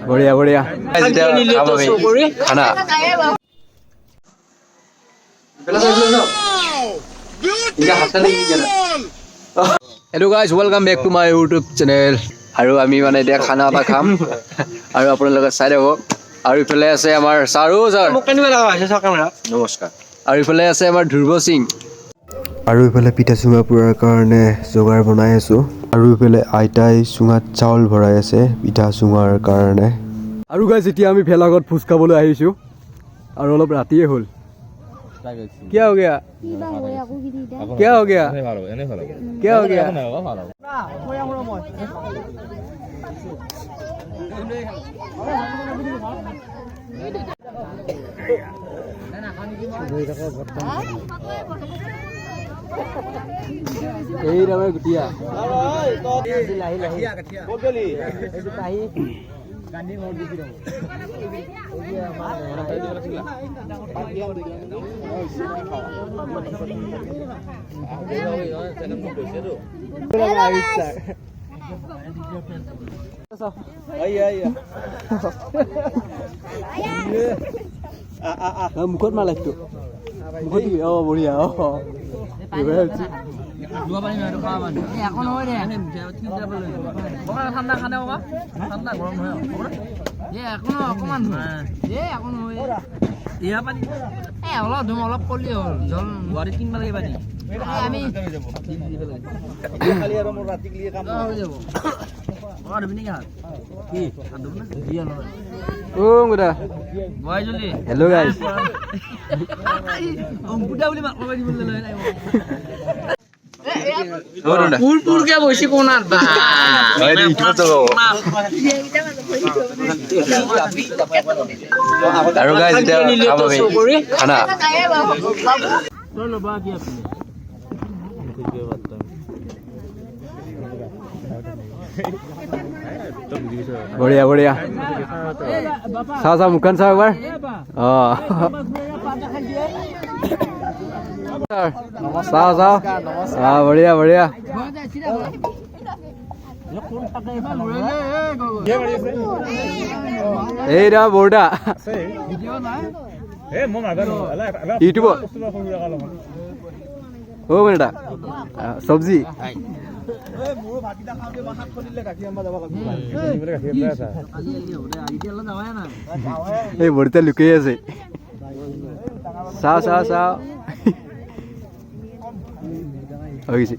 বঢ়িয়া বঢ়িয়া। এতিয়া খাম আমি খানা। Hello guys, welcome back to my YouTube channel. আৰু আমি মানে এতিয়া খানা এটা খাম আৰু আপোনালোকে চাই থাকক। আৰু ইফালে আছে আমাৰ ছাৰো ছাৰ। নমস্কাৰ। আৰু ইফালে আছে আমাৰ ধ্ৰুৱ সিং। আৰু ইফালে পিঠা চুঙা পুৰাৰ কাৰণে যোগাৰ বনাই আছোঁ। আৰু ইফালে আইতাই চুঙাত চাউল ভৰাই আছে পিঠা চুঙাৰ কাৰণে। আৰু গাইজ, এতিয়া আমি ভেলাঘৰত ভোজ খাবলৈ আহিছোঁ আৰু অলপ ৰাতিয়ে হ'ল। क्या हो गया? क्या हो गया? क्या हो गया? এই আমাৰ গুটীয়া। মুখত মাৰ লাইটটো, মুখত দিবি। অ বঢ়িয়া। অ হেল্ল' গাইজ। আৰু গাইজ, এতিয়া খাম আমি খানা। বঢ়িয়া বঢ়িয়া। চাওঁ চাওঁ, মুখখন চাওঁ এবাৰ। অ চাওঁ চাওঁ। অ বঢ়িয়া বঢ়িয়া। এই দা বৰ্দা ইউটিউবত অ এটা চব্জি। এই বৰ্তা লুকাই আছে। চাওঁ চাওঁ চাওঁ। হৈ গৈছে।